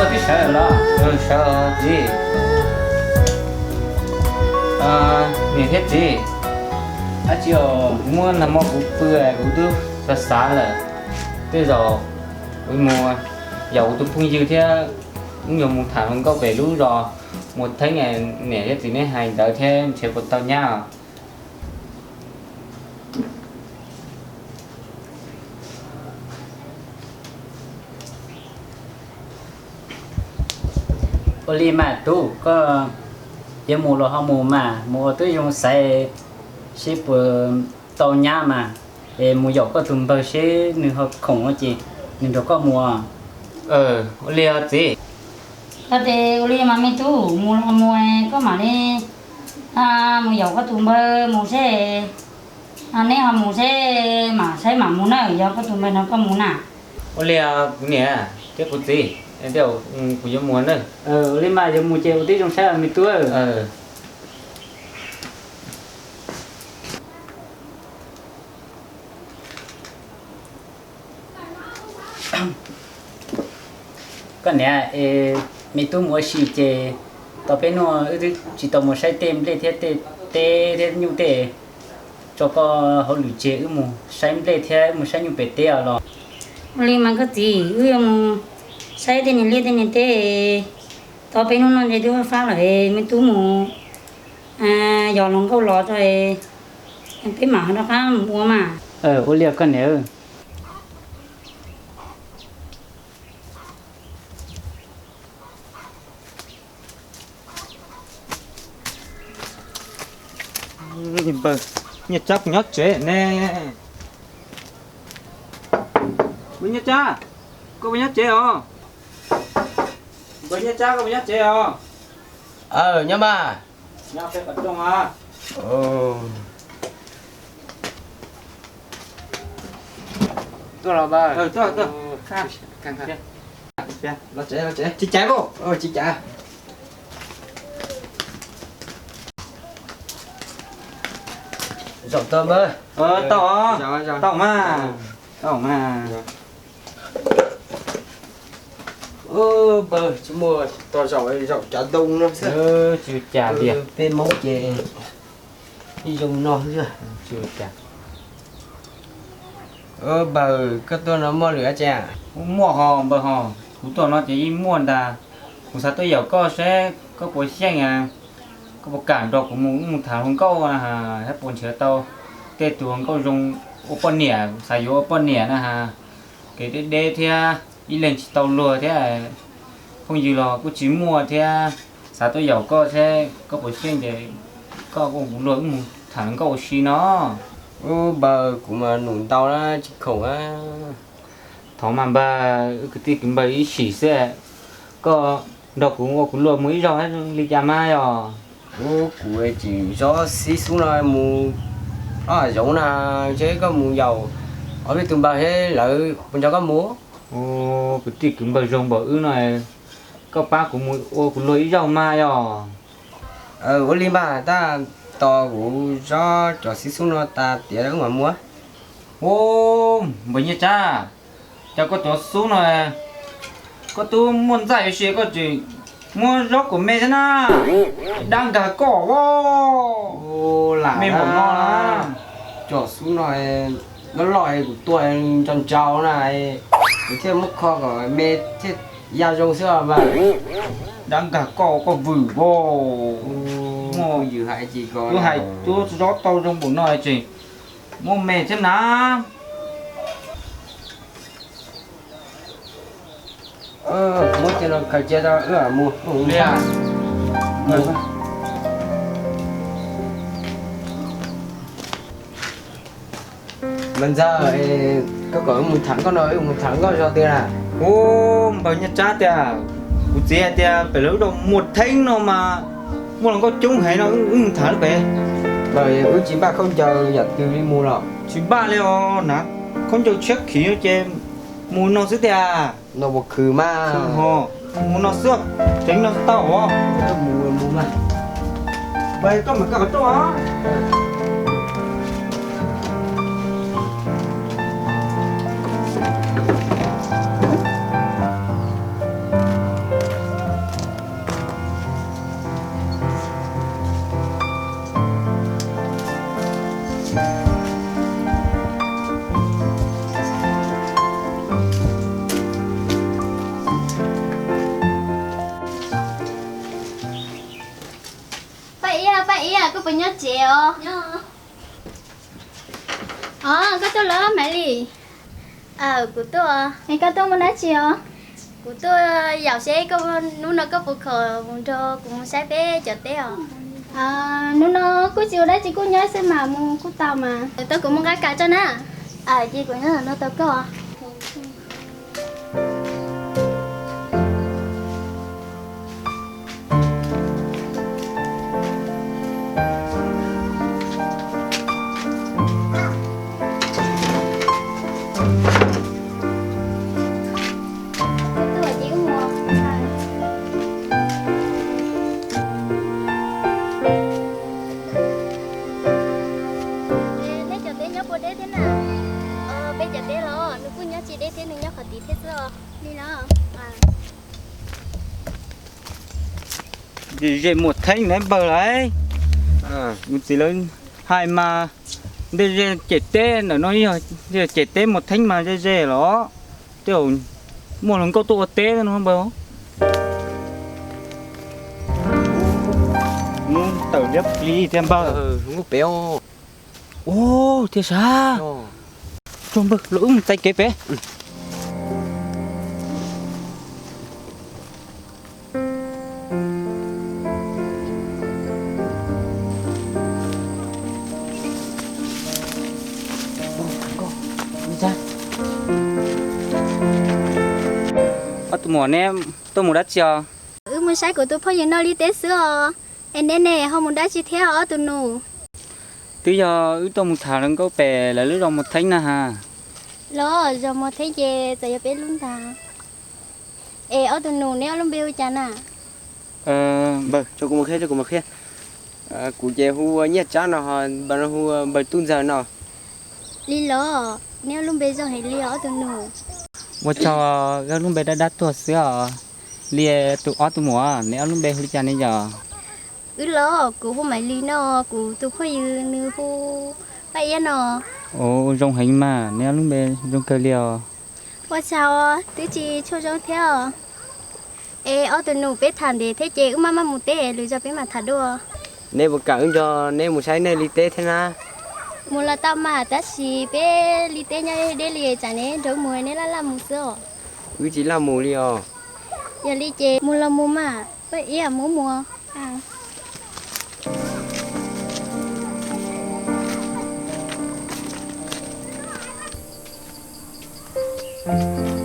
Twb sawv los? Sawv txiv. Niam thiab txiv, dab tsi muab nag hmo kuv pw kuv twb xav xav lawm. Tej zaum kuv mus yaum kuv tus phooj ywg thiab wb yuav mus tham hluas nkauj pem lub zos Muas Theeb, niam thiab txiv neb hais ntawd thiab ntshe puas tau nyab os. Ua li mas tub, koj yuav mus los ho mus mas, mus ua tib zoo xaiv seb puas tau nyab mas, es mus yaum koj tus npawg seb nws ho khoom ces nws nrog koj mus. Ua li os txiv. Koj ces ua li mas me tub, mus los mus, koj mam li mus yaum koj tus npawg mus seb, neb ho mus seb mam saib mam mus na, yog koj tus npawg nrog koj mus na. Ua li kuv niam thiab kuv txiv, kuv yuav mus na. Ua li mas yuav mus ces ua tib zoo saib me tub. Koj niam, me tub mus ua si ces tau peb hnub wb twb tsis tau mus saib tej nplej thiab tej teb thiab nyuj tej, tso koj hauj lwm tseg wb mus saib nplej thiab wb mus saib nyuj pem teb os los. Ua li mas koj txiv, wb yuav mus saib tej niag liaj tej niag teb, tau peb hnub no ntshe twb fab fab lawm, me tub mus yos hluas nkauj los tso, peb mam ho rov qab mus ua mas. Ua li koj niam. Npawg Nyiaj Tsab puas nyob tsev ne? Npawg Nyiaj Tsab, koj puas nyob tsev os? Npawg Nyiaj Tsab, koj puas nyob tsev os? Aw, nyob mas. Nyob peb qhov rooj os. Tuaj los npawg. Tuaj, tuaj. Los tsev, los tsev. Tsis caiv, tsis caiv. Zaum tau npawg. Tau, tau mas, tau mas. Npawg tsis muaj, tos zaum, zaum cov ntoo no xwb. Tsis ua cas tiag, peb Hmoob ces ib zoo no xwb. Tsis ua cas. Npawg, koj tuaj no muaj lwm dab tsi? Muaj ho npawg ho, kuv tuaj no ces yeej muaj ntag. Kuv xav tuaj yaum koj seb koj puas xyeej, koj puas kam nrog kuv mus, mus tham hluas nkauj na, thiab puas nrhiav tau tej tus hluas nkauj zoo ua poj niam, xav yuav ua poj niam na ha. Kev deb deb thiab ib leeg tsis tau luag thiab, phooj ywg los kuj tsis muaj thiab, xav tuaj yaum koj seb koj puas xyeej ces koj ua kuv luag wb mus tham hluas nkauj ua si no. Ub npawg, kuv mas num ntau na tsis khoom. Thov mas npawg, wb kwv tij kwv npawg ib sim xwb, koj nrog kuv ua kuv luag mus ib zaug li cas mas yog? Ub, kuv tseem zov xib xub no mus ob hav zoov na, ntshe koj mus yaum ob peb tus npawg thiab lawv puas nrog koj mus. Ub, kwv tij kwv npawg zoo npaum wb no, koj pab kuv mus ua kuv luag ib zaug mas yog? Ua li mas, tab tos kuv zov cov xib xub no tas tiav wb mam mus. Ub, npawg Nyiaj Tsab, cas koj cov xub no koj twb muaj ntxaij ua si koj tseem muab zaub kom me thiab na, dab nkag koj os. Me npaum no na. Cov xub no loj loj kuv tua ntsau ntsau na, kuv thiaj muab kho kom me thiaj ya zoo xwb mas. Dab nkag koj, koj vwm os. Muaj yws hais ces ko, twb hais twb zov tau zoo npaum no tseem muab me thiab na. Muab cia no khaws cia tau wb mus. Mas ntxawg, koj kom wb mus tham nkauj no wb mus tham nkauj zog twg na? Ub, npawg Nyiaj Tsab tiag, kuv txiv hais tias pem lawv lub zos Muas Theeb no mas muaj hluas nkauj coob heev no, wb mus tham lub pem. Wb tsis npaj khaub ncaws yam twg li mus los? Tsis npaj li os, hnav khaub ncaws tshiab khiv ces mus no xwb tiag. No puas khwv mas? Mus no xwb, ceev no xwb tau os. Mus, mus mas. Npawg, koj mam koj qhov rooj os. Paj Iab, Paj Iab, koj puas nyob tsev os? Os, koj tuaj los Maiv Lis? Kuv tuaj. Es koj tuaj muaj dab tsi os? Kuv tuaj yaum seb koj hnub no koj puas khoom mus nrog kuv mus saib peb cov teb os. Hnub no kuj tsis ua dab tsi, kuj nyob xwb mas mus kuj tau mas. Tau kuv mus nqa kas tso na. Ces kuv nyob no tos koj. Neb cov teb nyob puas deb thiab na? Peb cov teb los nws kuj nyob tsis deb thiab, nws nyob qhov tid thiab xwb os. Li los. Ze ze Muas Theeb na npawg lauj. Kuv txiv lawv hais mas, nte ze cem teb ntawm no yog cem teb Muas Theeb mas ze ze los, tej zaum muaj hluas nkauj tuaj ua teb no npawg. Hnub tawm liab plig thiab npawg. Ua thiab sas. Tso npawg, los wb mus txais kev pem. Ob tug muam, neb tuaj mus dab tsi os? Wb mus saib kuv tus phooj ywg noj liaj teb xwb os. Es neb ne, ho mus dab tsi thiab ob tug nus? Twb yog wb tuaj mus tham hluas nkauj pem lawv lub zos Muas Theeb na has. Los zos Muas Theeb ces txawm yog peb lub ntag. Es ob tug nus, neb ob lub npe hu cas na? Npawg, tso kuv mus qhia, tso kuv mus qhia. Kuv ces hu ua Nyiaj Tsab no, ho npawg no hu ua npawg Tub Ntxawg no. Li los, neb ob lub npe zoo heev li os ob tug nus. Ua tsaug, wb lub npe dab dab tuag xwb os. Li tus ob tug muam, neb ob lub npe hu li cas ne yom? Wb los, kuv hu Maiv Lis no, kuv tus phooj ywg nws hu Paj Iab no. Ua zoo heev mas, neb ob lub npe zoo kawg li os. Ua tsaug, twb tsis tshua zoo thiab os. Es ob tug nus, peb tham ntev thiab ces wb maj maj mus teb, lwm zaus peb mam tham dua. Neb puas kam wb nrog neb mus saib nej li teb thiab na? Mus los tau mas, tab sis peb li teb nyob deb li, tsam neb nrog mus neb laj laj mus xwb os. Wb tsis laj mus li os. Yog li ces mus los mus mas, Paj Iab, mus mus.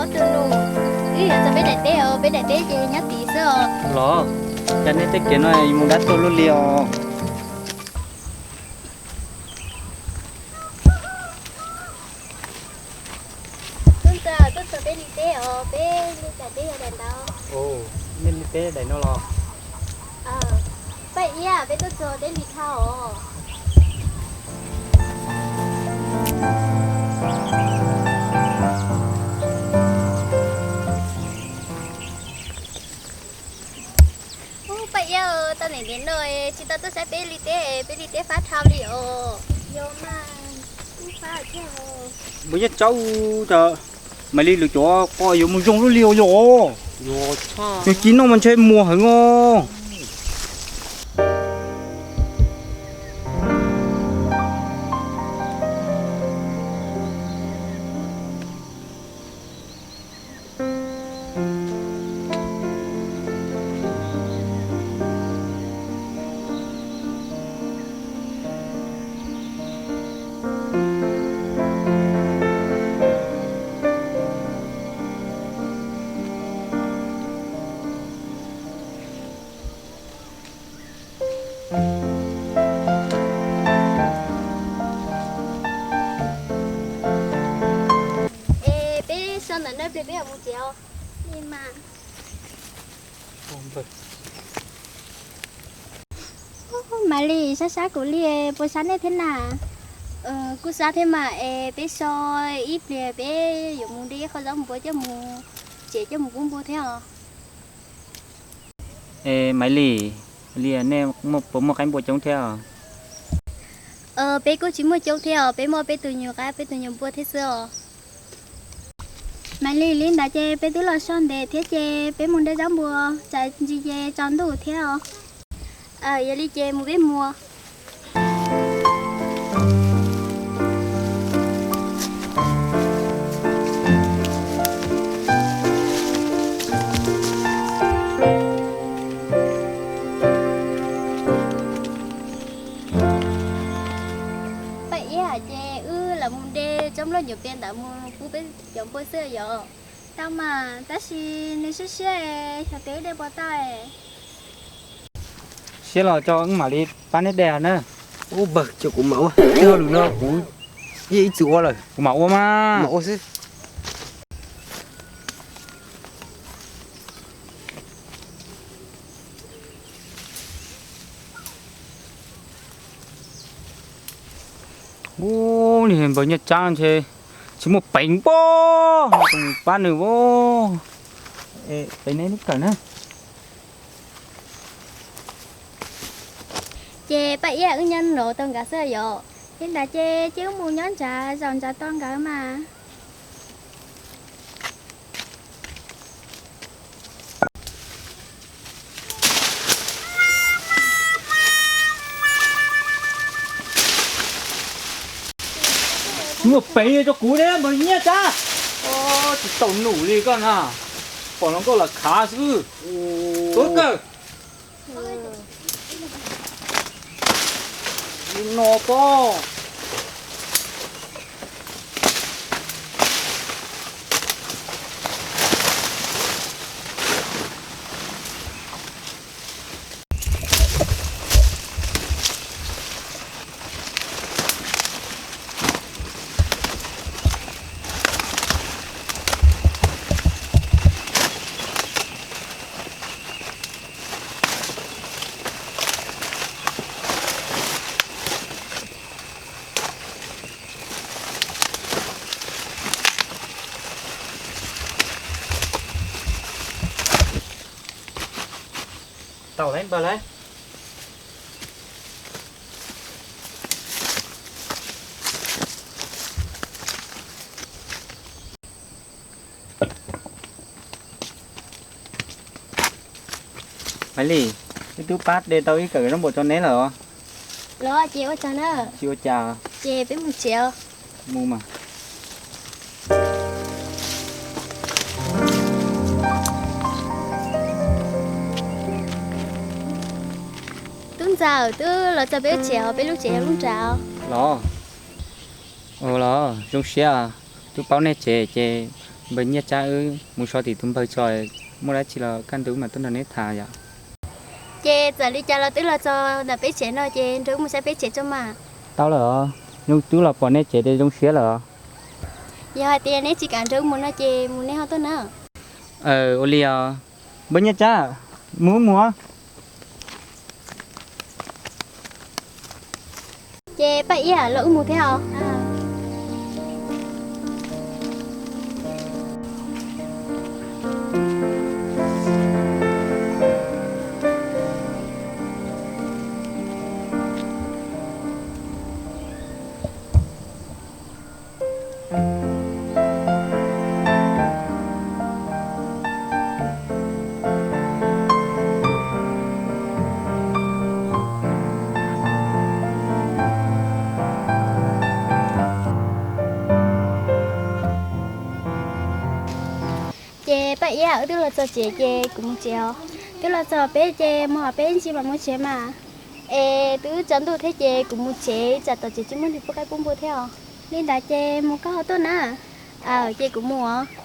Ob tug nus, wb yuav txog peb daim teb os, peb daim teb ces nyob tid xwb os. Los, cas nej tej kev no mus dab tuag luaj li os. Tub Ntxawg, tuaj txog peb li teb os, peb li daim teb yog daim ntawd. Nej li teb daim no los? Paj Iab, peb tuaj txog peb li dhau os. Ub, Paj Iab, tau ntev ntev no tsis tau tuaj saib peb li teb, peb li teb fab dhau li os. Yog mas, kuj fab thiab. Npawg Nyiaj Tsab, cas Maiv Lis lwm cov qos yuav mus zoo luaj li os yom? Yog ci noj mas ntshe muag heev os. Es peb so ntawm no peb yuav mus tsev os. Li mas. Maiv Lis, sab sab kuv li, puas sab nej thiab na? Kuj sab thiab mas, es peb so ib pliag peb yuav mus de qhov zaub npua coj mus tsev coj mus pub npua thiab os. Es Maiv Lis, li nej puas muaj qaib npua coob thiab os? Peb kuj tsis muaj coob thiab os, peb muaj peb tus nyuam qaib peb tus nyuam npua thiab xwb os. Maiv Lis, li ntawd ces peb twb los so ntev thiab ces peb mus de zaub npua, tsam ntsis ces tsaus ntuj thiab os. Yog li ces mus peb mus. Paj Iab, ces wb lam mus de tsob nplooj nyuam pias ntawd mus pub peb cov npua xwb yom. Tau mas, tab sis nws siab siab, xyov twb de puas tau. Siab los tso wb mam li pab neb de na. Ub, npawg, ces kuv mam ua, tej hauj lwm no kuv yeej ib txwm ua lawm. Kuv mam ua mas. Mam ua xwb. Ub, npawg Nyiaj Tsab ntshe tsis muaj peev npoj, pab nws ua. Peev neb lub kawm na. Ces Paj Iab, wb nyob nraud tau nkawd xwb yom. Li ntawd ces cia wb mus nyob nrad zaum nrad tau nkawd mas. Muaj peev rau kuv ne npawg Nyiaj Tsab. Tsis tau num li koj na, pom hluas nkauj los khav xwb. Tuav kawg. No pob. Tau lawm npawg lawm. Maiv Lis, wb twb pab de tau ib kawm zaub npua rau neb lawm os. Los ces ua tsaug na. Tsis ua cas. Ces peb mus tsev os. Mus mas. Tub ntxawm, twb los txog peb lub tsev os, peb lub tsev yog lub nrad. Los, ua los zoo siab, twb paub nej tsev ces npawg Nyiaj Tsab wb mus so tim tus npawg tso, muaj dab tsi los kaj ntug mas tuaj nrog neb tham yom. Ces txawm li cas los twb los txog ntawm peb tsev no ces nrog wb mus saib peb tsev tso mas. Tau lawm os, zoo twb los pom nej tsev ces zoo siab lawm os. Yog hais tias neb tsis kam nrog wb mus no ces mus nej ho tuaj na. Ua li os, npawg Nyiaj Tsab, mus wb mus. Ces Paj Iab, los wb mus thiab os. Ces Paj Iab, wb twb los txog tsev ces kuv mus tsev os. Twb los txog peb ces mus hom peb ntsis mam mus tsev mas. Es twb tsaus ntuj thiab ces kuv mus tsev, tsam tom tsev tsis muaj neeg pub qaib pub npua thiab os. Li ntawd ces mus koj ho tuaj na. Ces kuv mus os.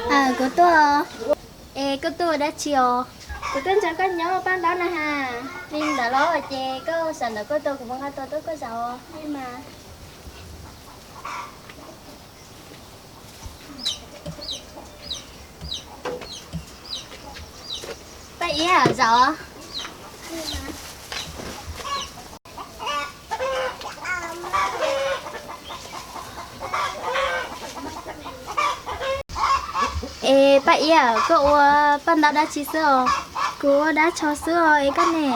Kuv tuaj. Es koj tuaj ua dab tsi os? Kuv tuaj nrog koj nyob paj ntaub na has. Li ntawd los ces koj sawv ntawm koj tos kuv mus nqa tos tuaj koj zaum. Paj Iab zaum. Es Paj Iab, koj ua paj ntaub dab tsi xwb os? Kuv ua dab tsho xwb os, es koj ne?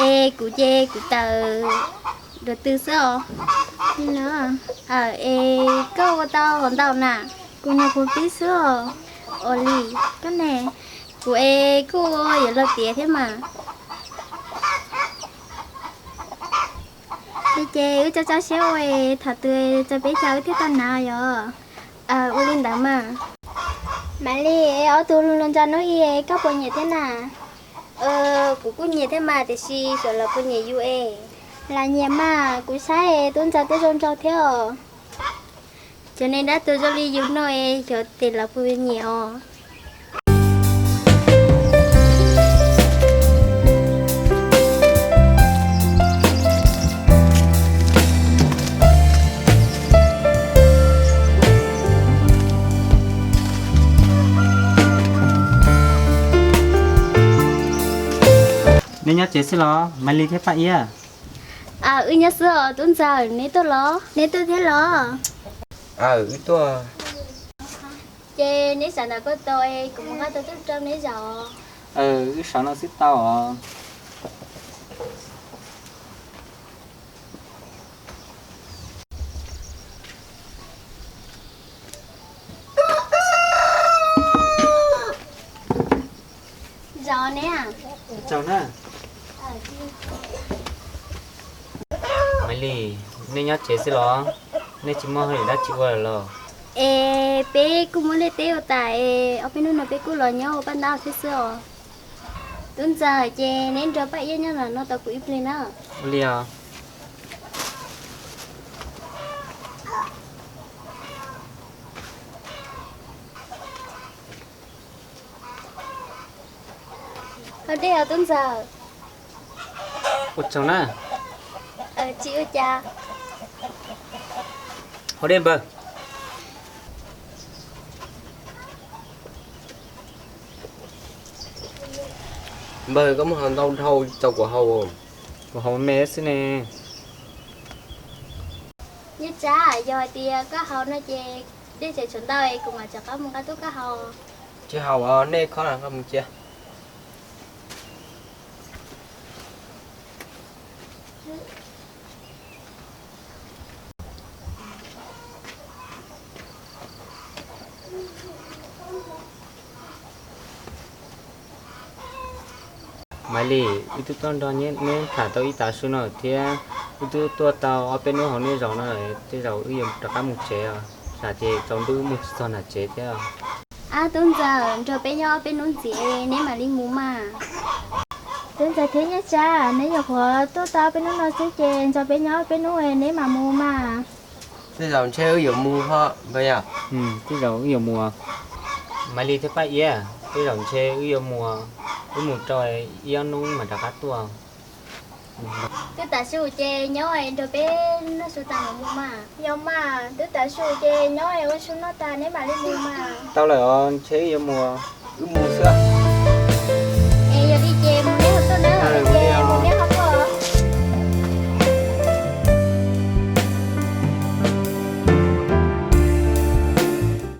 Es kuv ces kuv tawm dua tw xwb os. Es koj ua tau hov ntau na? Kuv nyuam qhuav pib xwb os. Ua li, koj ne? Kuv es kuj ua yuav luag tiav thiab mas. Ces wb tso tso siab ua es thaum twg tso peb caug wb thiaj tau hnav yom. Ua li ntawd mas. Maiv Lis, ob tug hluas hluas nraug hnub i koj puas nyiam thiab na? Kuv kuj nyiam thiab mas, tiam sis xyov lawv puas nyiam yus es. Lam nyiam mas, kuv saib tub ntxawg twb zoo nraug thiab os. Cov neeg dab tuag zoo li yus no es xyov tes lawv puas nyiam os. Nej nyob tsev xwb los Maiv Lis thiab Paj Iab? Wb nyob xwb os tub ntxawg, neb tuaj los? Neb tuaj thiab los? Wb tuaj. Ces neb sawv ntawm koj tos es kuv mus nqa tos tuaj rau neb zaum. Wb sawv no xwb tau os. Zaum ne. Zaum na. Maiv Lis, nej nyob tsev xwb los? Nej tsis muaj hauj lwm dab tsi ua lawm los? Es peb kuj muab liaj teb ua tas es ob peb hnub no peb kuj los nyob ua paj ntaub thiab xwb os. Tub ntxawg, ces neb nrog Paj Iab nyob no tos kuv ib pliag na. Ua li os. Haus dej os tub ntxawg. Ua tsaug na. Tsis ua cas. Haus dej npawg. Npawg, koj muab haus ntau dhau txaus kuv haus. Kuv haus me xwb ne. Nyob Tsab, yog hais tias koj haus no ces dej tseem tshuav ntau es kuv mam rov qab mus nqa tuaj koj haus. Tsis haus os, nej khob mus cia. Maiv Lis, wb twb tuaj nrog neb tham tau ib tav su no thiab, wb twb tuaj tau ob peb hnub hauv nej zaum no, tej zaum wb yuav rov qab mus tsev os, tsam ces tsaus ntuj wb mus tsis txog nram tsev thiab. Ab tub ntxawg, nrog peb nyob ob peb hnub ntxiv neb mam li mus mas. Tub ntxawg thiab Nyiaj Tsab, neb nyuam qhuav tuaj tau ob peb hnub no xwb ces nrog peb nyob ob peb hnub neb mam mus mas. Tej zaum ntshe wb yuav mus ho npawg yom. Tej zaum wb yuav mus. Maiv Lis thiab Paj Iab, tej zaum ntshe wb yuav mus, wb mus rau ib ob hnub wb mam rov qab tuaj. Twb tav su ces nyob nrog peb noj su tas mam mus mas. Yog mas, twb tav su ces nyob ua su noj tas neb mam li mus mas. Tau lawm os, ntshe wb yuav mus. Wb mus xwb.